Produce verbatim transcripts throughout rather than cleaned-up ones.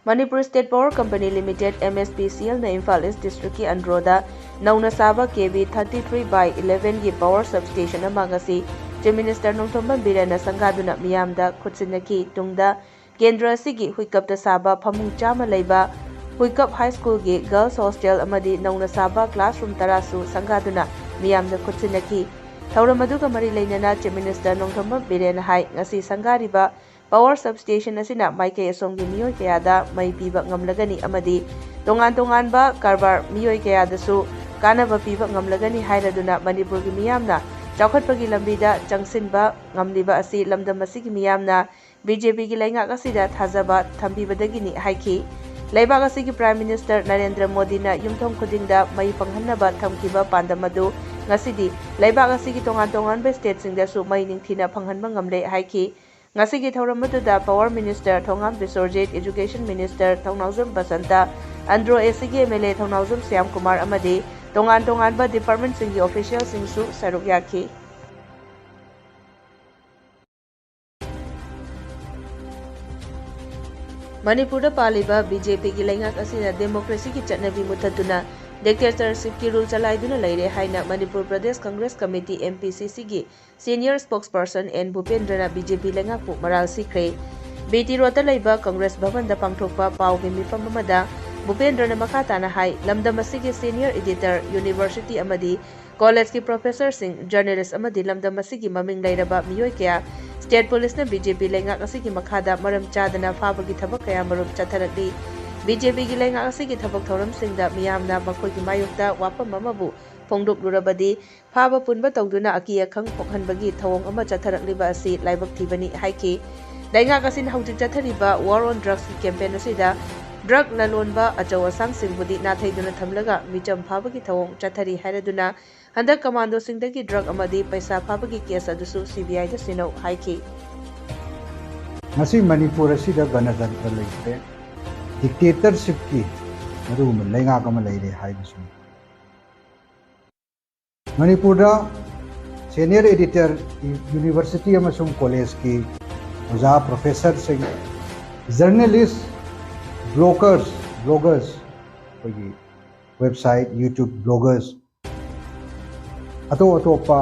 Manipur State Power Company Limited, M S P C L ꯅ ꯏꯝꯐꯥꯜ ꯏꯁ ꯗꯤꯁꯇ꯭ꯔꯤꯛꯀꯤ ꯑꯟꯗ꯭ꯔꯣꯗ ꯅꯧꯅ ꯁꯥꯕ K V thirty three by eleven ꯒꯤ power substation ꯑꯃ ꯉꯁꯤ Chief Minister ꯅꯣꯡꯊꯣꯝꯕꯝ ꯕꯤꯔꯦꯟꯅ ꯁꯪꯒꯥꯗꯨꯅ ꯃꯤꯌꯥꯝꯗ ꯈꯨꯠꯁꯤꯟꯅꯈꯤ꯫ ꯇꯨꯡꯗ ꯀꯦꯟꯗ꯭ꯔ ꯑꯁꯤꯒꯤ ꯍꯨꯏꯀꯞꯇ ꯁꯥꯕ ꯐꯃꯨꯡ ꯆꯥꯝꯃ ꯂꯩꯕ ꯍꯨꯏꯀꯞ High School ꯒꯤ Girls Hostel ꯑꯃꯗꯤ ꯅꯧꯅ ꯁꯥꯕ classroom ꯇꯔꯥꯁꯨ ꯁꯪꯒꯥꯗꯨꯅ ꯃꯤꯌꯥꯝꯗ ꯈꯨꯠꯁꯤꯟꯅꯈꯤ꯫ ꯊꯧꯔꯝ ꯑꯗꯨꯒ ꯃꯔꯤ ꯂꯩꯅꯅ Chief Minister ꯅꯣꯡꯊꯣꯝꯕꯝ ꯕꯤꯔꯦꯟꯅ ꯍꯥꯏ, ꯉꯁꯤ ꯁꯪꯒꯥꯔꯤꯕ power substation ꯑꯁꯤꯅ ꯃꯥꯏꯀꯩ ꯑꯁꯣꯝꯒꯤ ꯃꯤꯑꯣꯏ ꯀꯌꯥꯗ ꯃꯩ ꯄꯤꯕ ꯉꯝꯂꯒꯅꯤ ꯑꯃꯗꯤ ꯇꯣꯉꯥꯟ ꯇꯣꯉꯥꯟꯕ ꯀꯔꯕꯥꯔ ꯃꯤꯑꯣꯏ ꯀꯌꯥꯗꯁꯨ ꯀꯥꯟꯅꯕ ꯄꯤꯕ ꯉꯝꯂꯒꯅꯤ ꯍꯥꯏꯔꯗꯨꯅ ꯃꯅꯤꯄꯨꯔꯒꯤ ꯃꯤꯌꯥꯝꯅ ꯆꯥꯎꯈꯠꯄꯒꯤ ꯂꯝꯕꯤꯗ ꯆꯪꯁꯤꯟꯕ ꯉꯝꯂꯤꯕ ꯑꯁꯤ ꯂꯝꯗꯝ ꯑꯁꯤꯒꯤ ꯃꯤꯌꯥꯝꯅ B J P ꯒꯤ ꯂꯩꯉꯥꯛ ꯑꯁꯤꯗ ꯊꯥꯖꯕ ꯊꯝꯕꯤꯕꯗꯒꯤꯅꯤ ꯍꯥꯏꯈꯤ꯫ ꯂꯩꯕꯥꯛ ꯑꯁꯤꯒꯤ Prime Minister ꯅꯔꯦꯟꯗ꯭ꯔ ꯃꯣꯗꯤꯅ ꯌꯨꯝꯊꯣꯡ ꯈꯨꯗꯤꯡꯗ ꯃꯩ ꯐꯪꯍꯟꯅꯕ ꯊꯝꯈꯤꯕ ꯄꯥꯟꯗꯝ ꯑꯗꯨ ꯉꯁꯤꯗꯤ ꯂꯩꯕꯥꯛ ꯑꯁꯤꯒꯤ ꯇꯣꯉꯥꯟ ꯇꯣꯉꯥꯟꯕ state ꯁꯤꯡꯗꯁꯨ ꯃꯩ ꯅꯤꯡꯊꯤꯅ ꯐꯪꯍꯟꯕ ꯉꯝꯂꯦ ꯍꯥꯏꯈꯤ꯫ ꯉꯁꯤꯒꯤ ꯊꯧꯔꯝ ꯑꯗꯨꯗ Power Minister Thongam ꯕꯤꯁ꯭ꯋꯔꯖꯤꯠ, Education Minister Thounaojam Basanta, Andro A C ꯒꯤ M L A ꯊꯧꯅꯥꯎꯖꯝ ꯁ꯭ꯌꯥꯝ ꯀꯨꯃꯥꯔ ꯑꯃꯗꯤ ꯇꯣꯉꯥꯟ ꯇꯣꯉꯥꯟꯕ department ꯁꯤꯡꯒꯤ official ꯁꯤꯡꯁꯨ ꯁꯔꯨꯛ ꯌꯥꯈꯤ꯫ ꯃꯅꯤꯄꯨꯔꯗ ꯄꯥꯜꯂꯤꯕ B J P ꯒꯤ ꯂꯩꯉꯥꯛ ꯑꯁꯤꯅ democracy ꯒꯤ ꯆꯠꯅꯕꯤ ꯃꯨꯊꯠꯇꯨꯅ dictatorship ꯀꯤ rule ꯆꯂꯥꯏꯗꯨꯅ ꯂꯩꯔꯦ ꯍꯥꯏꯅ Manipur Pradesh Congress committee, M P C C ꯒꯤ senior spokesperson N ꯚꯨꯄꯦꯟꯗ꯭ꯔꯅ B J P ꯂꯩꯉꯥꯛꯄꯨ ꯃꯔꯥꯜ ꯁꯤꯈ꯭ꯔꯦ꯫ B T Road ꯇ ꯂꯩꯕ ꯀꯪꯒ꯭ꯔꯦꯁ ꯚꯕꯟꯗ ꯄꯥꯡꯊꯣꯛꯄ ꯄꯥꯎꯒꯤ ꯃꯤꯐꯝ ꯑꯃꯗ ꯚꯨꯄꯦꯟꯗ꯭ꯔꯅ ꯃꯈꯥ ꯇꯥꯅ ꯍꯥꯏ, ꯂꯝꯗꯝ ꯑꯁꯤꯒꯤ senior editor, university ꯑꯃꯗꯤ college ꯀꯤ professor ꯁꯤꯡ, journalist ꯑꯃꯗꯤ ꯂꯝꯗꯝ ꯑꯁꯤꯒꯤ ꯃꯃꯤꯡ ꯂꯩꯔꯕ ꯃꯤꯑꯣꯏ ꯀꯌꯥ state police ꯅ B J P ꯂꯩꯉꯥꯛ ꯑꯁꯤꯒꯤ ꯃꯈꯥꯗ ꯃꯔꯝ ꯆꯥꯗꯅ ꯐꯥꯕꯒꯤ ꯊꯕꯛ ꯀꯌꯥꯃꯔꯨꯝ ꯆꯠꯊꯔꯛꯂꯤ꯫ B J P ꯒꯤ ꯂꯩꯉꯥꯛ ꯑꯁꯤꯒꯤ ꯊꯕꯛ ꯊꯧꯔꯝꯁꯤꯡꯗ ꯃꯤꯌꯥꯝꯅ ꯃꯈꯣꯏꯒꯤ ꯃꯥꯌꯣꯛꯇ ꯋꯥꯐꯝ ꯑꯃꯕꯨ ꯐꯣꯡꯗꯣꯛꯂꯨꯔꯕꯗꯤ ꯐꯥꯕ ꯄꯨꯟꯕ ꯇꯧꯗꯨꯅ ꯑꯀꯤ ꯑꯈꯪ ꯄꯣꯛꯍꯟꯕꯒꯤ ꯊꯧꯑꯣꯡ ꯑꯃ ꯆꯠꯊꯔꯛꯂꯤꯕ ꯑꯁꯤ ꯂꯥꯏꯕꯛ ꯊꯤꯕꯅꯤ ꯍꯥꯏꯈꯤ꯫ ꯂꯩꯉꯥꯛ ꯑꯁꯤꯅ ꯍꯧꯖꯤꯛ ꯆꯠꯊꯔꯤꯕ war on drugs ꯀꯤ campaign ꯑꯁꯤꯗ drug ꯂꯂꯣꯟꯕ ꯑꯆꯧ ꯑꯁꯥꯡꯁꯤꯡꯕꯨꯗꯤ ꯅꯥꯊꯩꯗꯨꯅ ꯊꯝꯂꯒ ꯃꯤꯆꯝ ꯐꯥꯕꯒꯤ ꯊꯧꯑꯣꯡ ꯆꯠꯊꯔꯤ ꯍꯥꯏꯔꯗꯨꯅ ꯍꯟꯗꯛ commando ꯁꯤꯡꯗꯒꯤ drug ꯑꯃꯗꯤ ꯄꯩꯁꯥ ꯐꯥꯕꯒꯤ case ꯑꯗꯨꯁꯨ C B I ꯗ ꯁꯤꯟꯅꯧ ꯍꯥꯏꯈꯤ꯫ ꯉꯁꯤ ꯃꯅꯤꯄꯨꯔ ꯑꯁꯤꯗ ꯒꯅꯇꯟꯇ꯭ꯔ ꯂꯩꯇ꯭ꯔꯦ, dictatorship ꯀꯤ ꯃꯗꯨꯒꯨꯝꯕ ꯂꯩꯉꯥꯛ ꯑꯃ ꯂꯩꯔꯦ ꯍꯥꯏꯕꯁꯤꯅꯤ꯫ ꯃꯅꯤꯄꯨꯔꯗ senior editor, university ꯑꯃꯁꯨꯡ college ꯀꯤ ꯑꯣꯖꯥ, professor ꯁꯤꯡ, journalist, ꯕ꯭ꯂꯣꯒꯔꯁ ꯕ꯭ꯂꯣꯒꯔꯁ ꯑꯩꯈꯣꯏꯒꯤ ꯋꯦꯕꯁꯥꯏꯠ, ꯌꯨꯇ꯭ꯌꯨꯕ ꯕ꯭ꯂꯣꯒꯔꯁ, ꯑꯇꯣꯞ ꯑꯇꯣꯞꯄ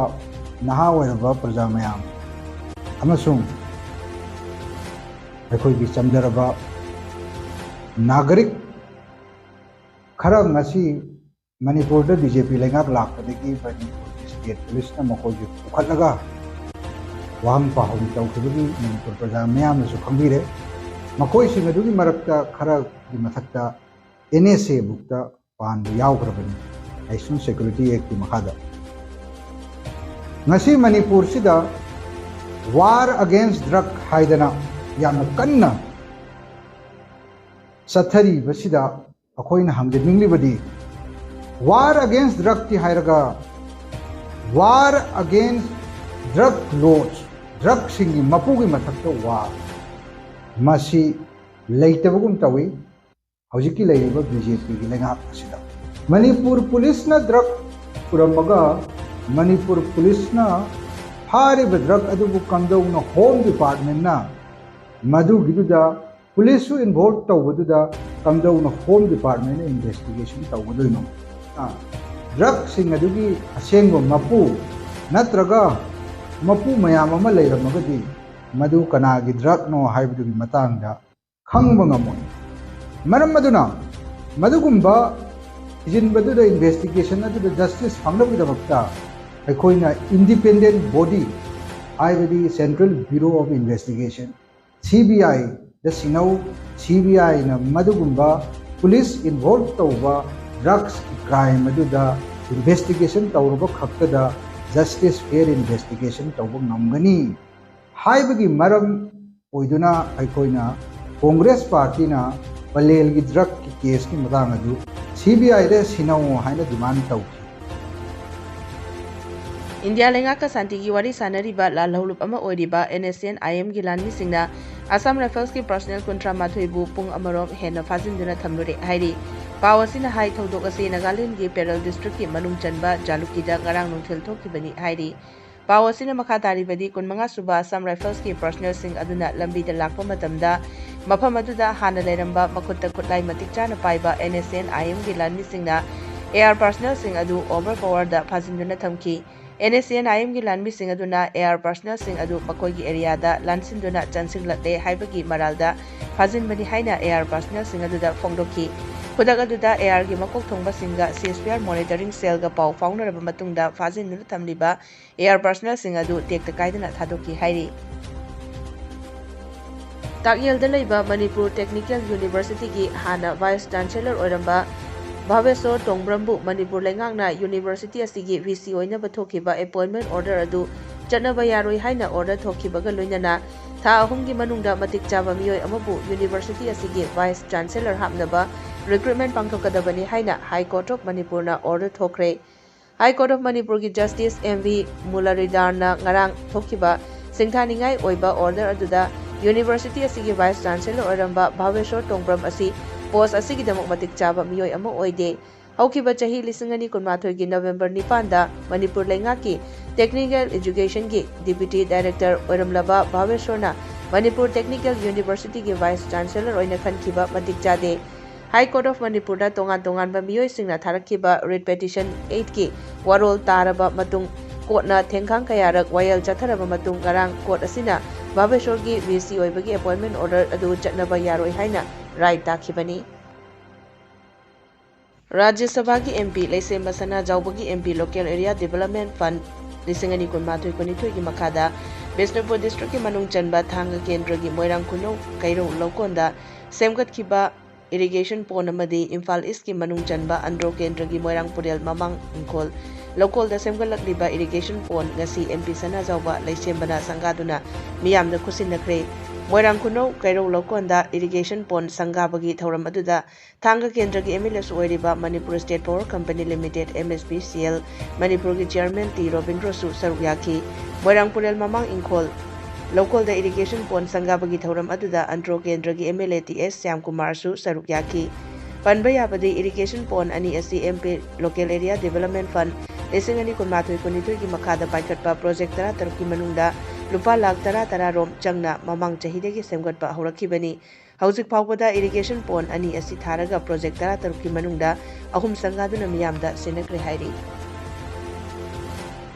ꯅꯍꯥ ꯑꯣꯏꯔꯕ ꯄ꯭ꯔꯖꯥ ꯃꯌꯥꯝ ꯑꯃꯁꯨꯡ ꯑꯩꯈꯣꯏꯒꯤ ꯆꯝꯖꯔꯕ ꯅꯥꯒꯔꯤꯛ ꯈꯔ ꯉꯁꯤ ꯃꯅꯤꯄꯨꯔꯗ ꯕꯤ ꯖꯦ ꯄꯤ ꯂꯩꯉꯥꯛ ꯂꯥꯛꯄꯗꯒꯤ ꯃꯅꯤꯄꯨꯔꯒꯤ ꯁ꯭ꯇꯦꯠ ꯄꯨꯂꯤꯁꯅ ꯃꯈꯣꯏꯁꯨ ꯄꯨꯈꯠꯂꯒ ꯋꯥꯍꯪ ꯄꯥꯎꯍꯪ ꯇꯧꯈꯤꯕꯒꯤ ꯃꯅꯤꯄꯨꯔ ꯄ꯭ꯔꯖꯥ ꯃꯤꯌꯥꯝꯅꯁꯨ ꯈꯪꯕꯤꯔꯦ꯫ ꯃꯈꯣꯏꯁꯤꯡ ꯑꯗꯨꯒꯤ ꯃꯔꯛꯇ ꯈꯔꯒꯤ ꯃꯊꯛꯇ ꯑꯦꯟ ꯑꯦꯁ ꯑꯦ ꯕꯨꯛꯇ ꯄꯥꯟꯕ ꯌꯥꯎꯈ꯭ꯔꯕꯅꯤ, National Security Act ꯀꯤ ꯃꯈꯥꯗ꯫ ꯉꯁꯤ ꯃꯅꯤꯄꯨꯔꯁꯤꯗ War Against Drug ꯍꯥꯏꯗꯅ ꯌꯥꯝꯅ ꯀꯟꯅ ꯆꯠꯊꯔꯤꯕꯁꯤꯗ ꯑꯩꯈꯣꯏꯅ ꯍꯪꯖꯅꯤꯡꯂꯤꯕꯗꯤ, War Against Drug ꯇꯤ ꯍꯥꯏꯔꯒ War Against Drug Lords, ꯗ꯭ꯔꯒꯁꯤꯡꯒꯤ ꯃꯄꯨꯒꯤ ꯃꯊꯛꯇ ꯋꯥꯔ, ꯃꯁꯤ ꯂꯩꯇꯕꯒꯨꯝ ꯇꯧꯏ ꯍꯧꯖꯤꯛꯀꯤ ꯂꯩꯔꯤꯕ ꯕꯤ ꯖꯦ ꯄꯤꯒꯤ ꯂꯩꯉꯥꯛ ꯑꯁꯤꯗ꯫ ꯃꯅꯤꯄꯨꯔ ꯄꯨꯂꯤꯁꯅ ꯗ꯭ꯔꯒ ꯄꯨꯔꯝꯃꯒ ꯃꯅꯤꯄꯨꯔ ꯄꯨꯂꯤꯁꯅ ꯐꯥꯔꯤꯕ ꯗ꯭ꯔꯒ ꯑꯗꯨꯕꯨ ꯀꯝꯗꯧꯅ ꯍꯣꯝ ꯗꯤꯄꯥꯔꯠꯃꯦꯟꯅ ꯃꯗꯨꯒꯤꯗꯨꯗ ꯄꯨꯂꯤꯁꯁꯨ ꯏꯟꯚꯣꯜꯕ ꯇꯧꯕꯗꯨꯗ ꯀꯝꯗꯧꯅ ꯍꯣꯝ ꯗꯤꯄꯥꯔꯠꯃꯦꯟꯅ ꯏꯟꯚꯦꯁꯇꯤꯒꯦꯁꯟ ꯇꯧꯒꯗꯣꯏꯅꯣ? ꯑ, ꯗ꯭ꯔꯒꯁꯤꯡ ꯑꯗꯨꯒꯤ ꯑꯁꯦꯡꯕ ꯃꯄꯨ ꯅꯠꯇ꯭ꯔꯒ ꯃꯄꯨ ꯃꯌꯥꯝ ꯑꯃ ꯂꯩꯔꯝꯃꯒꯗꯤ ꯃꯗꯨ ꯀꯅꯥꯒꯤ ꯗ꯭ꯔꯒꯅꯣ ꯍꯥꯏꯕꯗꯨꯒꯤ ꯃꯇꯥꯡꯗ ꯈꯪꯕ ꯉꯝꯃꯣꯏ꯫ ꯃꯔꯝ ꯑꯗꯨꯅ ꯃꯗꯨꯒꯨꯝꯕ ꯊꯤꯖꯤꯟꯕꯗꯨꯗ, ꯏꯟꯚꯦꯁꯇꯤꯒꯦꯁꯟ ꯑꯗꯨꯗ ꯖꯁꯇꯤꯁ ꯐꯪꯅꯕꯒꯤꯗꯃꯛꯇ ꯑꯩꯈꯣꯏꯅ ꯏꯟꯗꯤꯄꯦꯟꯗꯦꯟ ꯕꯣꯗꯤ, ꯍꯥꯏꯕꯗꯤ Central Bureau of Investigation, C B ꯑꯥꯏꯗ ꯁꯤꯟꯅꯧ꯫ ꯁꯤ ꯕꯤ ꯑꯥꯏꯅ ꯃꯗꯨꯒꯨꯝꯕ ꯄꯨꯂꯤꯁ ꯏꯟꯚꯣꯜꯕ ꯇꯧꯕ ꯗ꯭ꯔꯒꯁꯀꯤ ꯀ꯭ꯔꯥꯏꯝ ꯑꯗꯨꯗ ꯏꯟꯚꯦꯁꯇꯤꯒꯦꯁꯟ ꯇꯧꯔꯕ ꯈꯛꯇꯗ ꯖꯁꯇꯤꯁ, ꯐꯦꯌꯔ ꯏꯟꯚꯦꯁꯇꯤꯒꯦꯁꯟ ꯇꯧꯕ ꯉꯝꯒꯅꯤ ꯍꯥꯏꯕꯒꯤ ꯃꯔꯝ ꯑꯣꯏꯗꯨꯅ ꯑꯩꯈꯣꯏꯅ ꯀꯣꯡꯒ꯭ꯔꯦꯁ ꯄꯥꯔꯇꯤꯅ ꯄꯂꯦꯜꯒꯤ ꯗ꯭ꯔꯒꯀꯤ ꯀꯦꯁꯀꯤ ꯃꯇꯥꯡ ꯑꯗꯨ ꯁꯤ ꯕꯤ ꯑꯥꯏꯗ ꯁꯤꯟꯅꯧ ꯍꯥꯏꯅ ꯗꯤꯃꯥꯟ ꯇꯧꯈꯤ꯫ ꯏꯟꯗꯤꯌꯥ ꯂꯩꯉꯥꯛꯀ ꯁꯥꯟꯇꯤꯒꯤ ꯋꯥꯔꯤ ꯁꯥꯟꯅꯔꯤꯕ ꯂꯥꯜꯍꯧꯂꯨꯞ ꯑꯃ ꯑꯣꯏꯔꯤꯕ ꯑꯦꯟ ꯑꯦꯁ ꯑꯦꯟ ꯑꯥꯏ ꯑꯦꯝꯒꯤ ꯂꯥꯟꯃꯤꯁꯤꯡꯅ ꯑꯁꯥꯝ ꯔꯥꯏꯐꯜꯁꯀꯤ ꯄꯔꯁꯅꯦꯜ ꯀꯨꯟꯊ꯭ꯔꯥ ꯃꯥꯊꯣꯏꯕꯨ ꯄꯨꯡ ꯑꯃꯔꯣꯝ ꯍꯦꯟꯅ ꯐꯥꯖꯤꯟꯗꯨꯅ ꯊꯝꯂꯨꯔꯦ ꯍꯥꯏꯔꯤ꯫ ꯄꯥꯎ ꯑꯁꯤꯅ ꯍꯥꯏ, ꯊꯧꯗꯣꯛ ꯑꯁꯤ ꯅꯥꯒꯥꯂꯦꯟꯗꯒꯤ ꯄꯦꯔꯦꯜ ꯗꯤꯁꯇ꯭ꯔꯤꯛꯀꯤ ꯃꯅꯨꯡ ꯆꯟꯕ ꯖꯥꯂꯨꯀꯤꯗ ꯉꯔꯥꯡ ꯅꯨꯡꯊꯤꯜ ꯊꯣꯛꯈꯤꯕꯅꯤ ꯍꯥꯏꯔꯤ꯫ ꯄꯥꯎ ꯑꯁꯤꯅ ꯃꯈꯥ ꯇꯥꯔꯤꯕꯗꯤ, ꯀꯨꯟꯃꯉꯥ ꯁꯨꯕ ꯑꯁꯥꯝ ꯔꯥꯏꯐꯜꯁꯀꯤ ꯄꯔꯁꯅꯦꯜꯁꯤꯡ ꯑꯗꯨꯅ ꯂꯝꯕꯤꯗ ꯂꯥꯛꯄ ꯃꯇꯝꯗ ꯃꯐꯝ ꯑꯗꯨꯗ ꯍꯥꯟꯅ ꯂꯩꯔꯝꯕ ꯃꯈꯨꯠꯇ ꯈꯨꯠꯂꯥꯏ ꯃꯇꯤꯛ ꯆꯥꯅ ꯄꯥꯏꯕ NSCN-IMꯒꯤ ꯂꯥꯟꯃꯤꯁꯤꯡꯅ AR personnelꯁꯤꯡ ꯑꯗꯨ overpowerꯗ ꯐꯥꯖꯤꯟꯗꯨꯅ ꯊꯝꯈꯤ꯫ NSCN-IMꯒꯤ ꯂꯥꯟꯃꯤꯁꯤꯡ ꯑꯗꯨꯅ AR personnelꯁꯤꯡ ꯑꯗꯨ ꯃꯈꯣꯏꯒꯤ areaꯗ ꯂꯥꯟꯁꯤꯟꯗꯨꯅ ꯆꯪꯁꯤꯜꯂꯛꯂꯦ ꯍꯥꯏꯕꯒꯤ ꯃꯔꯥꯜꯗ ꯐꯥꯖꯤꯟꯕꯅꯤ ꯍꯥꯏꯅ AR personnelꯁꯤꯡ ꯑꯗꯨꯗ ꯐꯣꯡꯗꯣꯛꯈꯤ꯫ ꯈꯨꯗꯛ ꯑꯗꯨꯗ ARꯒꯤ ꯃꯀꯣꯛ ꯊꯣꯡꯕꯁꯤꯡꯒ ceasefire monitoring cellꯒ ꯄꯥꯎ ꯐꯥꯎꯅꯔꯕ ꯃꯇꯨꯡꯗ ꯐꯥꯖꯤꯟꯗꯨꯅ ꯊꯝꯂꯤꯕ AR personnelꯁꯤꯡ ꯑꯗꯨ ꯇꯦꯛꯇ ꯀꯥꯏꯗꯅ ꯊꯥꯗꯣꯛꯈꯤ ꯍꯥꯏꯔꯤ꯫ ꯇꯥꯛꯌꯦꯜꯗ ꯂꯩꯕ ꯃꯅꯤꯄꯨꯔ Technical Universityꯒꯤ ꯍꯥꯟꯅ Vice Chancellor ꯑꯣꯏꯔꯝꯕ ꯚꯥꯕꯦꯁꯣꯔ ꯇꯣꯡꯕ꯭ꯔꯝꯕꯨ ꯃꯅꯤꯄꯨꯔ ꯂꯩꯉꯥꯛꯅ university ꯑꯁꯤꯒꯤ VC ꯑꯣꯏꯅꯕ ꯊꯣꯛꯈꯤꯕ appointment order ꯑꯗꯨ ꯆꯠꯅꯕ ꯌꯥꯔꯣꯏ ꯍꯥꯏꯅ order ꯊꯣꯛꯈꯤꯕꯒ ꯂꯣꯏꯅꯅ ꯊꯥ ꯑꯍꯨꯝꯒꯤ ꯃꯅꯨꯡꯗ ꯃꯇꯤꯛ ꯆꯥꯕ ꯃꯤꯑꯣꯏ ꯑꯃꯕꯨ university ꯑꯁꯤꯒꯤ Vice Chancellor ꯍꯥꯞꯅꯕ recruitment ꯄꯥꯡꯊꯣꯛꯀꯗꯕꯅꯤ ꯍꯥꯏꯅ High Court of ꯃꯅꯤꯄꯨꯔꯅ order ꯊꯣꯛꯈ꯭ꯔꯦ꯫ High Court of ꯃꯅꯤꯄꯨꯔꯒꯤ Justice M V ꯃꯨꯂꯔꯤꯗꯥꯔꯅ ꯉꯔꯥꯡ ꯊꯣꯛꯈꯤꯕ ꯁꯤꯡꯊꯥꯅꯤꯡꯉꯥꯏ ꯑꯣꯏꯕ order ꯑꯗꯨꯗ university ꯑꯁꯤꯒꯤ Vice Chancellor ꯑꯣꯏꯔꯝꯕ ꯚꯥꯕꯦꯁꯣꯔ ꯇꯣꯡꯕ꯭ꯔꯝ ꯑꯁꯤ post ꯑꯁꯤꯒꯤꯗꯃꯛ ꯃꯇꯤꯛ ꯆꯥꯕ ꯃꯤꯑꯣꯏ ꯑꯃ ꯑꯣꯏꯗꯦ꯫ ꯍꯧꯈꯤꯕ ꯆꯍꯤ ꯂꯤꯁꯤꯡ ꯑꯅꯤ ꯀꯨꯟꯃꯥꯊꯣꯏꯒꯤ November ꯅꯤꯄꯥꯟꯗ ꯃꯅꯤꯄꯨꯔ ꯂꯩꯉꯥꯛꯀꯤ Technical Educationꯒꯤ Deputy Director ꯑꯣꯏꯔꯝꯂꯕ ꯚꯥꯕꯦꯁꯣꯔꯅ Manipur Technical Universityꯒꯤ Vice Chancellor ꯑꯣꯏꯅ ꯈꯟꯈꯤꯕ ꯃꯇꯤꯛ ꯆꯥꯗꯦ꯫ High Court of ꯃꯅꯤꯄꯨꯔꯗ ꯇꯣꯉꯥꯟ ꯇꯣꯉꯥꯟꯕ ꯃꯤꯑꯣꯏꯁꯤꯡꯅ ꯊꯥꯔꯛꯈꯤꯕ writ petition eightꯀꯤ ꯋꯥꯔꯣꯜ ꯇꯥꯔꯕ ꯃꯇꯨꯡ, courtꯅ ꯊꯦꯡꯈꯥꯡ ꯀꯌꯥꯔꯛ ꯋꯥꯌꯦꯜ ꯆꯠꯊꯔꯕ ꯃꯇꯨꯡ, ꯉꯔꯥꯡ court ꯑꯁꯤꯅ ꯚꯥꯕꯦꯁꯣꯔꯒꯤ VC ꯑꯣꯏꯕꯒꯤ appointment order ꯑꯗꯨ ꯆꯠꯅꯕ ꯌꯥꯔꯣꯏ ꯍꯥꯏꯅ ꯔꯥꯏ ꯇꯥꯈꯤꯕꯅꯤ꯫ ꯔꯥꯖ꯭ꯌ ꯁꯚꯥꯒꯤ MP ꯂꯩꯁꯦꯝꯕ ꯁꯅꯥꯖꯥꯎꯕꯒꯤ MP Local Area Development Fund ꯂꯤꯁꯤꯡ ꯑꯅꯤ ꯀꯨꯟꯃꯥꯊꯣꯏ ꯀꯨꯟꯅꯤꯊꯣꯏꯒꯤ ꯃꯈꯥꯗ ꯕꯤꯁꯅꯨꯄꯨꯔ districtꯀꯤ ꯃꯅꯨꯡ ꯆꯟꯕ ꯊꯥꯡꯒ ꯀꯦꯟꯗ꯭ꯔꯒꯤ ꯃꯣꯏꯔꯥꯡ ꯈꯨꯅꯧ ꯀꯩꯔꯧ ꯂꯧꯀꯣꯟꯗ ꯁꯦꯝꯒꯠꯈꯤꯕ irrigation pond ꯑꯃꯗꯤ ꯏꯝꯐꯥꯜ Eastꯀꯤ ꯃꯅꯨꯡ ꯆꯟꯕ ꯑꯟꯗ꯭ꯔꯣ ꯀꯦꯟꯗ꯭ꯔꯒꯤ ꯃꯣꯏꯔꯥꯡ ꯄꯨꯔꯦꯜ ꯃꯃꯥꯡ ꯏꯪꯈꯣꯜ ꯂꯧꯀꯣꯜꯗ ꯁꯦꯝꯒꯠꯂꯛꯂꯤꯕ irrigation pond ꯉꯁꯤ MP ꯁꯅꯥꯖꯥꯎꯕ ꯂꯩꯁꯦꯝꯕꯅ ꯁꯪꯒꯥꯗꯨꯅ ꯃꯤꯌꯥꯝꯗ ꯈꯨꯠꯁꯤꯟꯅꯈ꯭ꯔꯦ꯫ ꯃꯣꯏꯔꯥꯡ ꯈꯨꯅꯧ ꯀꯩꯔꯧ ꯂꯧꯀꯣꯟꯗ irrigation pond ꯁꯪꯒꯥꯕꯒꯤ ꯊꯧꯔꯝ ꯑꯗꯨꯗ ꯊꯥꯡꯒ ꯀꯦꯟꯗ꯭ꯔꯒꯤ MLAꯁꯨ ꯑꯣꯏꯔꯤꯕ Manipur State Power Company Limited, MSPCL, ꯃꯅꯤꯄꯨꯔꯒꯤ Chairman ꯇꯤ ꯔꯣꯕꯤꯟꯗ꯭ꯔꯣꯁꯨ ꯁꯔꯨꯛ ꯌꯥꯈꯤ꯫ ꯃꯣꯏꯔꯥꯡ ꯄꯨꯔꯦꯜ ꯃꯃꯥꯡ ꯏꯪꯈꯣꯜ ꯂꯧꯀꯣꯜꯗ irrigation pond ꯁꯪꯒꯥꯕꯒꯤ ꯊꯧꯔꯝ ꯑꯗꯨꯗ ꯑꯟꯗ꯭ꯔꯣ ꯀꯦꯟꯗ꯭ꯔꯒꯤ MLA ꯇꯤ ꯑꯦꯁ ꯁ꯭ꯌꯥꯝꯀꯨꯃꯥꯔꯁꯨ ꯁꯔꯨꯛ ꯌꯥꯈꯤ꯫ ꯄꯟꯕ ꯌꯥꯕꯗꯤ irrigation pond ꯑꯅꯤ ꯑꯁꯤ MP Local Area Development Fund ꯂꯤꯁꯤꯡ ꯑꯅꯤ ꯀꯨꯟꯃꯥꯊꯣꯏ ꯀꯨꯟꯅꯤꯊꯣꯏꯒꯤ ꯃꯈꯥꯗ ꯄꯥꯏꯈꯠꯄ project ꯇꯔꯥꯇꯔꯨꯛꯀꯤ ꯃꯅꯨꯡꯗ ꯂꯨꯄꯥ ꯂꯥꯈ ꯇꯔꯥ ꯇꯔꯥ ꯔꯣꯝ ꯆꯪꯅ ꯃꯃꯥꯡ ꯆꯍꯤꯗꯒꯤ ꯁꯦꯝꯒꯠꯄ ꯍꯧꯔꯛꯈꯤꯕꯅꯤ꯫ ꯍꯧꯖꯤꯛ ꯐꯥꯎꯕꯗ irrigation pond ꯑꯅꯤ ꯑꯁꯤ ꯊꯥꯔꯒ project ꯇꯔꯥꯇꯔꯨꯛꯀꯤ ꯃꯅꯨꯡꯗ ꯑꯍꯨꯝ ꯁꯪꯒꯥꯗꯨꯅ ꯃꯤꯌꯥꯝꯗ ꯁꯤꯟꯅꯈ꯭ꯔꯦ ꯍꯥꯏꯔꯤ꯫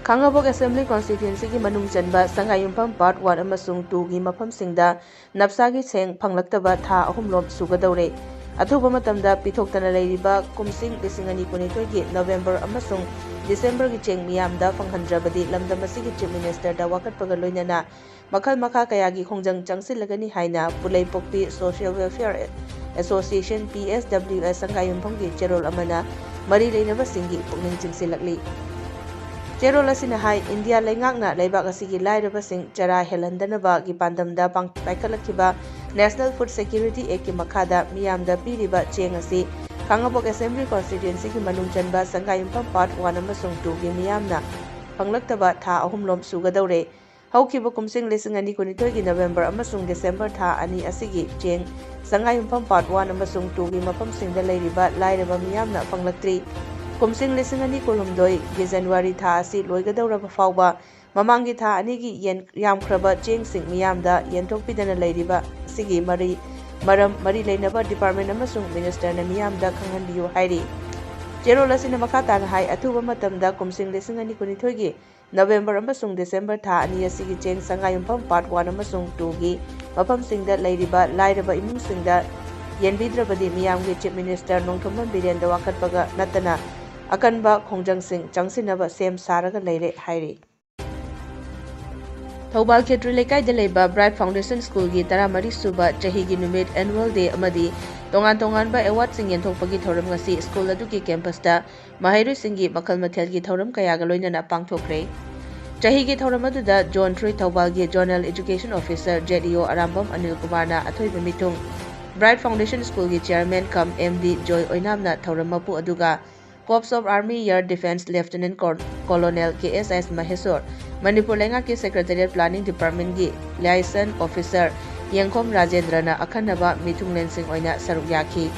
ꯈꯥꯡꯉꯕꯣꯛ Assembly Constituencyꯒꯤ ꯃꯅꯨꯡ ꯆꯟꯕ ꯁꯉꯥꯏꯌꯨꯝꯐꯝ Part One ꯑꯃꯁꯨꯡ Twoꯒꯤ ꯃꯐꯝꯁꯤꯡꯗ ꯅꯞꯁꯥꯒꯤ ꯁꯦꯡ ꯐꯪꯂꯛꯇꯕ ꯊꯥ ꯑꯍꯨꯝꯂꯣꯝ ꯁꯨꯒꯗꯧꯔꯦ꯫ ꯑꯊꯨꯕ ꯃꯇꯝꯗ ꯄꯤꯊꯣꯛꯇꯅ ꯂꯩꯔꯤꯕ ꯀꯨꯝꯁꯤꯡ ꯂꯤꯁꯤꯡ ꯑꯅꯤ ꯀꯨꯟꯅꯤꯊꯣꯏꯒꯤ November ꯑꯃꯁꯨꯡ Decemberꯒꯤ ꯆꯦꯡ ꯃꯤꯌꯥꯝꯗ ꯐꯪꯍꯟꯗ꯭ꯔꯕꯗꯤ ꯂꯝꯗꯝ ꯑꯁꯤꯒꯤ Chief Ministerꯗ ꯋꯥꯀꯠꯄꯒ ꯂꯣꯏꯅꯅ ꯃꯈꯜ ꯃꯈꯥ ꯀꯌꯥꯒꯤ ꯈꯣꯡꯖꯪ ꯆꯪꯁꯤꯜꯂꯒꯅꯤ ꯍꯥꯏꯅ ꯄꯨꯂꯩꯄꯣꯛꯄꯤ Social Welfare Association, P S W S, ꯁꯪꯒꯥꯏꯌꯨꯝꯐꯝꯒꯤ ꯆꯦꯔꯣꯜ ꯑꯃꯅ ꯃꯔꯤ ꯂꯩꯅꯕꯁꯤꯡꯒꯤ ꯄꯨꯛꯅꯤꯡ ꯆꯤꯡꯁꯤꯜꯂꯛꯂꯤ꯫ ꯆꯦꯔꯣꯜ ꯑꯁꯤꯅ ꯍꯥꯏ, ꯏꯟꯗꯤꯌꯥ ꯂꯩꯉꯥꯛꯅ ꯂꯩꯕꯥꯛ ꯑꯁꯤꯒꯤ ꯂꯥꯏꯔꯕꯁꯤꯡ ꯆꯔꯥ ꯍꯦꯜꯍꯟꯗꯅꯕꯒꯤ ꯄꯥꯟꯗꯝꯗ ꯄꯥꯡ-, ꯄꯥꯏꯈꯠꯂꯛꯈꯤꯕ National Food Security Actꯀꯤ ꯃꯈꯥꯗ ꯃꯤꯌꯥꯝꯗ ꯄꯤꯔꯤꯕ ꯆꯦꯡ ꯑꯁꯤ ꯈꯥꯡꯉꯕꯣꯛ Assembly Constituencyꯒꯤ ꯃꯅꯨꯡ ꯆꯟꯕ ꯁꯪꯒꯥꯏꯌꯨꯝꯐꯝ Part One ꯑꯃꯁꯨꯡ Twoꯒꯤ ꯃꯤꯌꯥꯝꯅ ꯐꯪꯂꯛꯇꯕ ꯊꯥ ꯑꯍꯨꯝꯂꯣꯝ ꯁꯨꯒꯗꯧꯔꯦ꯫ ꯍꯧꯈꯤꯕ ꯀꯨꯝꯁꯤꯡ ꯂꯤꯁꯤꯡ ꯑꯅꯤ ꯀꯨꯟꯅꯤꯊꯣꯏꯒꯤ November ꯑꯃꯁꯨꯡ December ꯊꯥ ꯑꯅꯤ ꯑꯁꯤꯒꯤ ꯆꯦꯡ ꯁꯉꯥꯏꯌꯨꯝꯐꯝ Part One ꯑꯃꯁꯨꯡ Twoꯒꯤ ꯃꯐꯝꯁꯤꯡꯗ ꯂꯩꯔꯤꯕ ꯂꯥꯏꯔꯕ ꯃꯤꯌꯥꯝꯅ ꯐꯪꯂꯛꯇ꯭ꯔꯤ꯫ ꯀꯨꯝꯁꯤꯡ ꯂꯤꯁꯤꯡ ꯑꯅꯤ ꯀꯨꯟꯍꯨꯝꯗꯣꯏꯒꯤ January ꯊꯥ ꯑꯁꯤ ꯂꯣꯏꯒꯗꯧꯔꯕ ꯐꯥꯎꯕ ꯃꯃꯥꯡꯒꯤ ꯊꯥ ꯑꯅꯤꯒꯤ ꯌꯦꯟ-, ꯌꯥꯝꯈ꯭ꯔꯕ ꯆꯦꯡꯁꯤꯡ ꯃꯤꯌꯥꯝꯗ ꯌꯦꯟꯊꯣꯛꯄꯤꯗꯅ ꯂꯩꯔꯤꯕ ꯑꯁꯤꯒꯤ ꯃꯔꯤ, ꯃꯔꯝ ꯃꯔꯤ ꯂꯩꯅꯕ department ꯑꯃꯁꯨꯡ ministerꯅ ꯃꯤꯌꯥꯝꯗ ꯈꯪꯍꯟꯕꯤꯌꯨ ꯍꯥꯏꯔꯤ꯫ ꯆꯦꯔꯣꯜ ꯑꯁꯤꯅ ꯃꯈꯥ ꯇꯥꯅ ꯍꯥꯏ, ꯑꯊꯨꯕ ꯃꯇꯝꯗ ꯀꯨꯝꯁꯤꯡ ꯂꯤꯁꯤꯡ ꯑꯅꯤ ꯀꯨꯟꯅꯤꯊꯣꯏꯒꯤ November ꯑꯃꯁꯨꯡ December ꯊꯥ ꯑꯅꯤ ꯑꯁꯤꯒꯤ ꯆꯦꯡ ꯁꯉꯥꯏꯌꯨꯝꯐꯝ Part One ꯑꯃꯁꯨꯡ Twoꯒꯤ ꯃꯐꯝꯁꯤꯡꯗ ꯂꯩꯔꯤꯕ ꯂꯥꯏꯔꯕ ꯏꯃꯨꯡꯁꯤꯡꯗ ꯌꯦꯟꯕꯤꯗ꯭ꯔꯕꯗꯤ ꯃꯤꯌꯥꯝꯒꯤ Chief Minister ꯅꯣꯡꯊꯣꯝꯕꯝ ꯕꯤꯔꯦꯟꯗ ꯋꯥꯀꯠꯄꯒ ꯅꯠꯇꯅ ꯑꯀꯟꯕ ꯈꯣꯡꯖꯪꯁꯤꯡ ꯆꯪꯁꯤꯟꯅꯕ ꯁꯦꯝ ꯁꯥꯔꯒ ꯂꯩꯔꯦ ꯍꯥꯏꯔꯤ꯫ ꯊꯧꯕꯥꯜ ꯈꯦꯇ꯭ꯔꯤ ꯂꯩꯀꯥꯏꯗ ꯂꯩꯕ Bright Foundation Schoolꯒꯤ ꯇꯔꯥꯃꯔꯤ ꯁꯨꯕ ꯆꯍꯤꯒꯤ ꯅꯨꯃꯤꯠ Annual Day ꯑꯃꯗꯤ ꯇꯣꯉꯥꯟ ꯇꯣꯉꯥꯟꯕ awardꯁꯤꯡ ꯌꯦꯟꯊꯣꯛꯄꯒꯤ ꯊꯧꯔꯝ ꯉꯁꯤ school ꯑꯗꯨꯒꯤ campusꯇ ꯃꯍꯩꯔꯣꯏꯁꯤꯡꯒꯤ ꯃꯈꯜ ꯃꯊꯦꯜꯒꯤ ꯊꯧꯔꯝ ꯀꯌꯥꯒ ꯂꯣꯏꯅꯅ ꯄꯥꯡꯊꯣꯛꯈ꯭ꯔꯦ꯫ ꯆꯍꯤꯒꯤ ꯊꯧꯔꯝ ꯑꯗꯨꯗ Zone Three ꯊꯧꯕꯥꯜꯒꯤ Zonal Education Officer, Z E O Arambam Anil ꯀꯨꯃꯥꯔꯅ ꯑꯊꯣꯏꯕ ꯃꯤꯊꯨꯡ, Bright Foundation Schoolꯒꯤ Chairman cum M D ꯖꯣꯏ ꯑꯣꯏꯅꯥꯝꯅ ꯊꯧꯔꯝ ꯃꯄꯨ ꯑꯗꯨꯒ Corps of Army Air Defence Lieutenant Col-, Colonel K S S ꯃꯍꯦꯁꯣꯔ, ꯃꯅꯤꯄꯨꯔ ꯂꯩꯉꯥꯛꯀꯤ Secretariat Planning Departmentꯀꯤ Liaison Officer ꯌꯦꯡꯈꯣꯝ ꯔꯥꯖꯦꯟꯗ꯭ꯔꯅ ꯑꯈꯟꯅꯕ ꯃꯤꯊꯨꯡꯂꯦꯟꯁꯤꯡ ꯑꯣꯏꯅ ꯁꯔꯨꯛ ꯌꯥꯈꯤ꯫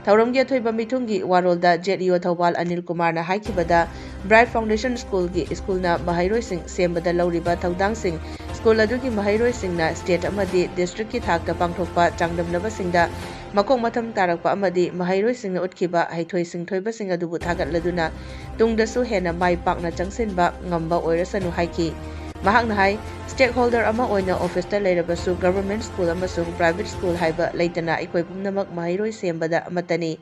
ꯊꯧꯔꯝꯒꯤ ꯑꯊꯣꯏꯕ ꯃꯤꯊꯨꯡꯒꯤ ꯋꯥꯔꯣꯜꯗ Z E O Thoubal Anil ꯀꯨꯃꯥꯔꯅ ꯍꯥꯏꯈꯤꯕꯗ, Bright Foundation Schoolꯒꯤ ꯁ꯭ꯀꯨꯜꯅ ꯃꯍꯩꯔꯣꯏꯁꯤꯡ ꯁꯦꯝꯕꯗ ꯂꯧꯔꯤꯕ ꯊꯧꯗꯥꯡꯁꯤꯡ, ꯁ꯭ꯀꯨꯜ ꯑꯗꯨꯒꯤ ꯃꯍꯩꯔꯣꯏꯁꯤꯡꯅ state ꯑꯃꯗꯤ districtꯀꯤ ꯊꯥꯛꯇ ꯄꯥꯡꯊꯣꯛꯄ ꯆꯥꯡꯗꯝꯅꯕꯁꯤꯡꯗ ꯃꯀꯣꯛ ꯃꯊꯪ ꯇꯥꯔꯛꯄ ꯑꯃꯗꯤ ꯃꯍꯩꯔꯣꯏꯁꯤꯡꯅ ꯎꯠꯈꯤꯕ ꯍꯩꯊꯣꯏ ꯁꯤꯡꯊꯣꯏꯕꯁꯤꯡ ꯑꯗꯨꯕꯨ ꯊꯥꯒꯠꯂꯗꯨꯅ ꯇꯨꯡꯗꯁꯨ ꯍꯦꯟꯅ ꯃꯥꯏ ꯄꯥꯛꯅ ꯆꯪꯁꯤꯟꯕ ꯉꯝꯕ ꯑꯣꯏꯔꯁꯅꯨ ꯍꯥꯏꯈꯤ꯫ ꯃꯍꯥꯛꯅ ꯍꯥꯏ, stakeholder ꯑꯃ ꯑꯣꯏꯅ officeꯇ ꯂꯩꯔꯕꯁꯨ government school ꯑꯃꯁꯨꯡ private school ꯍꯥꯏꯕ ꯂꯩꯇꯅ ꯑꯩꯈꯣꯏ ꯄꯨꯝꯅꯃꯛ ꯃꯍꯩꯔꯣꯏ ꯁꯦꯝꯕꯗ ꯑꯃꯠꯇꯅꯤ꯫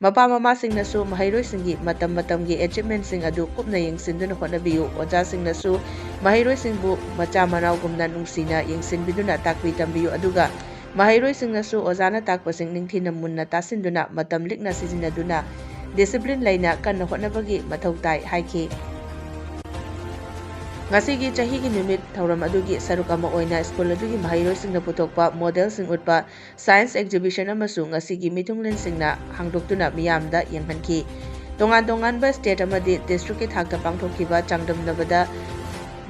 ꯃꯄꯥ ꯃꯃꯥꯁꯤꯡꯅꯁꯨ ꯃꯍꯩꯔꯣꯏꯁꯤꯡꯒꯤ ꯃꯇꯝ ꯃꯇꯝꯒꯤ achievementꯁꯤꯡ ꯑꯗꯨ ꯀꯨꯞꯅ ꯌꯦꯡꯁꯤꯟꯗꯨꯅ ꯍꯣꯠꯅꯕꯤꯌꯨ꯫ ꯑꯣꯖꯥꯁꯤꯡꯅꯁꯨ ꯃꯍꯩꯔꯣꯏꯁꯤꯡꯕꯨ ꯃꯆꯥ ꯃꯅꯥꯎꯒꯨꯝꯅ ꯅꯨꯡꯁꯤꯅ ꯌꯦꯡꯁꯤꯟꯕꯤꯗꯨꯅ ꯇꯥꯛꯄꯤ ꯇꯝꯕꯤꯌꯨ, ꯑꯗꯨꯒ ꯃꯍꯩꯔꯣꯏꯁꯤꯡꯅꯁꯨ ꯑꯣꯖꯥꯅ ꯇꯥꯛꯄꯁꯤꯡ ꯅꯤꯡꯊꯤꯅ ꯃꯨꯟꯅ ꯇꯥꯁꯤꯟꯗꯨꯅ ꯃꯇꯝ ꯂꯤꯛꯅ ꯁꯤꯖꯤꯟꯅꯗꯨꯅ discipline ꯂꯩꯅ ꯀꯟꯅ ꯍꯣꯠꯅꯕꯒꯤ ꯃꯊꯧ ꯇꯥꯏ ꯍꯥꯏꯈꯤ꯫ ꯉꯁꯤꯒꯤ ꯆꯍꯤꯒꯤ ꯅꯨꯃꯤꯠ ꯊꯧꯔꯝ ꯑꯗꯨꯒꯤ ꯁꯔꯨꯛ ꯑꯃ ꯑꯣꯏꯅ ꯁ꯭ꯀꯨꯜ ꯑꯗꯨꯒꯤ ꯃꯍꯩꯔꯣꯏꯁꯤꯡꯅ ꯄꯨꯊꯣꯛꯄ modelꯁꯤꯡ ꯎꯠꯄ science exhibition ꯑꯃꯁꯨ ꯉꯁꯤꯒꯤ ꯃꯤꯊꯨꯡꯂꯦꯟꯁꯤꯡꯅ ꯍꯥꯡꯗꯣꯛꯇꯨꯅ ꯃꯤꯌꯥꯝꯗ ꯌꯦꯡꯍꯟꯈꯤ꯫ ꯇꯣꯉꯥꯟ ꯇꯣꯉꯥꯟꯕ state ꯑꯃꯗꯤ districtꯀꯤ ꯊꯥꯛꯇ ꯄꯥꯡꯊꯣꯛꯈꯤꯕ ꯆꯥꯡꯗꯝꯅꯕꯗ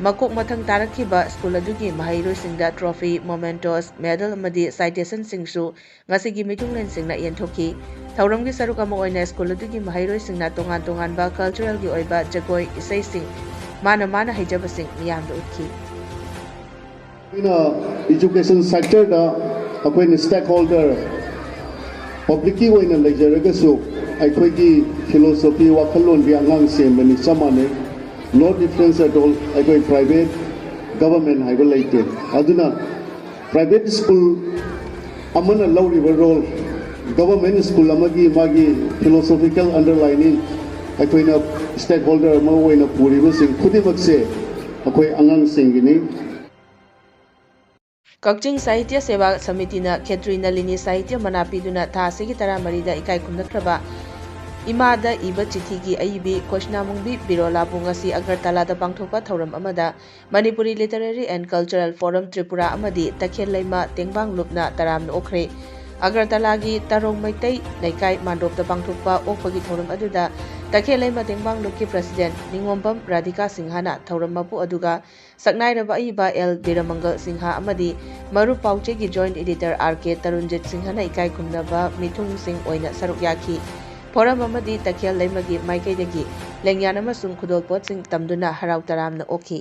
ꯃꯀꯣꯛ ꯃꯊꯪ ꯇꯥꯔꯛꯈꯤꯕ ꯁ꯭ꯀꯨꯜ ꯑꯗꯨꯒꯤ ꯃꯍꯩꯔꯣꯏꯁꯤꯡꯗ trophy, mementos, medal ꯑꯃꯗꯤ citationꯁꯤꯡꯁꯨ ꯉꯁꯤꯒꯤ ꯃꯤꯊꯨꯡꯂꯦꯟꯁꯤꯡꯅ ꯌꯦꯟꯊꯣꯛꯈꯤ꯫ ꯊꯧꯔꯝꯒꯤ ꯁꯔꯨꯛ ꯑꯃ ꯑꯣꯏꯅ ꯁ꯭ꯀꯨꯜ ꯑꯗꯨꯒꯤ ꯃꯍꯩꯔꯣꯏꯁꯤꯡꯅ ꯇꯣꯉꯥꯟ ꯇꯣꯉꯥꯟꯕ culturalꯒꯤ ꯑꯣꯏꯕ ꯖꯒꯣꯏ, ꯏꯁꯩꯁꯤꯡ, ꯃꯥꯅ ꯃꯥꯅ ꯍꯩꯖꯕꯁꯤꯡ ꯃꯤꯌꯥꯝꯗ ꯎꯠꯈꯤ꯫ ꯑꯩꯈꯣꯏꯅ education sectorꯗ ꯑꯩꯈꯣꯏꯅ stakeholder publicꯀꯤ ꯑꯣꯏꯅ ꯂꯩꯖꯔꯒꯁꯨ ꯑꯩꯈꯣꯏꯒꯤ philosophy ꯋꯥꯈꯜꯂꯣꯟꯗꯤ ꯑꯉꯥꯡ ꯁꯦꯝꯕꯅꯤ ꯆꯞ ꯃꯥꯟꯅꯩ꯫ No difference at all꯫ ꯑꯩꯈꯣꯏ private, government ꯍꯥꯏꯕ ꯂꯩꯇꯦ꯫ ꯑꯗꯨꯅ private school ꯑꯃꯅ ꯂꯧꯔꯤꯕ role, government school ꯑꯃꯒꯤ ꯃꯥꯒꯤ philosophical underlining, ꯑꯩꯈꯣꯏꯅ stakeholder ꯑꯃ ꯑꯣꯏꯅ ꯄꯨꯔꯤꯕꯁꯤꯡ ꯈꯨꯗꯤꯡꯃꯛꯁꯦ ꯑꯩꯈꯣꯏ ꯑꯉꯥꯡꯁꯤꯡꯒꯤꯅꯤ꯫ ꯀꯛꯆꯤꯡ ꯁꯥꯍꯤꯇ꯭ꯌ ꯁꯦꯕꯥ ꯁꯃꯤꯇꯤꯅ ꯈꯦꯇ꯭ꯔꯤ ꯅꯂꯤꯅꯤ ꯁꯥꯍꯤꯇ꯭ꯌ ꯃꯅꯥ ꯄꯤꯗꯨꯅ ꯊꯥ ꯑꯁꯤꯒꯤ ꯇꯔꯥꯃꯔꯤꯗ ꯏꯀꯥꯏ ꯈꯨꯝꯅꯈ꯭ꯔꯕ ꯏꯃꯥꯗ ꯏꯕ ꯆꯤꯊꯤꯒꯤ ꯑꯏꯕꯤ ꯀꯣꯁꯅꯥꯃꯨꯡꯕꯤ ꯕꯤꯔꯣꯂꯥꯕꯨ ꯉꯁꯤ ꯑꯒꯔꯇꯂꯥꯗ ꯄꯥꯡꯊꯣꯛꯄ ꯊꯧꯔꯝ ꯑꯃꯗ Manipuri Literary and Cultural Forum Tripura ꯑꯃꯗꯤ ꯇꯈꯦꯜ ꯂꯩꯃ ꯇꯦꯡꯕꯥꯡ ꯂꯨꯞꯅ ꯇꯔꯥꯝꯅ ꯑꯣꯛꯈ꯭ꯔꯦ꯫ ꯑꯒꯔꯇꯂꯥꯒꯤ ꯇꯔꯣꯡ ꯃꯩꯇꯩ ꯂꯩꯀꯥꯏ ꯃꯥꯟꯗꯣꯞꯇ ꯄꯥꯡꯊꯣꯛꯄ ꯑꯣꯛꯄꯒꯤ ꯊꯧꯔꯝ ꯑꯗꯨꯗ ꯇꯈꯦꯜ ꯂꯩꯃ ꯇꯦꯡꯕꯥꯡ ꯂꯨꯞꯀꯤ president ꯅꯤꯉꯣꯝꯕꯝ ꯔꯥꯙꯤꯀꯥ ꯁꯤꯡꯍꯅ ꯊꯧꯔꯝ ꯃꯄꯨ ꯑꯗꯨꯒ ꯁꯛꯅꯥꯏꯔꯕ ꯑꯏꯕ ꯑꯦꯜ ꯕꯤꯔꯃꯪꯒꯜ ꯁꯤꯡꯍ ꯑꯃꯗꯤ ꯃꯔꯨꯞ ꯄꯥꯎꯆꯦꯒꯤ joint editor ꯑꯥꯔ ꯀꯦ ꯇꯔꯨꯟꯖꯤꯠ ꯁꯤꯡꯍꯅ ꯏꯀꯥꯏ ꯈꯨꯝꯅꯕ ꯃꯤꯊꯨꯡꯁꯤꯡ ꯑꯣꯏꯅ ꯁꯔꯨꯛ ꯌꯥꯈꯤ꯫ Forum ꯑꯃꯗꯤ ꯇꯈꯦꯜ ꯂꯩꯃꯒꯤ ꯃꯥꯏꯀꯩꯗꯒꯤ ꯂꯦꯡꯌꯥꯟ ꯑꯃꯁꯨꯡ ꯈꯨꯗꯣꯜꯄꯣꯠꯁꯤꯡ ꯇꯝꯗꯨꯅ ꯍꯔꯥꯎ ꯇꯔꯥꯝꯅ ꯑꯣꯛꯈꯤ꯫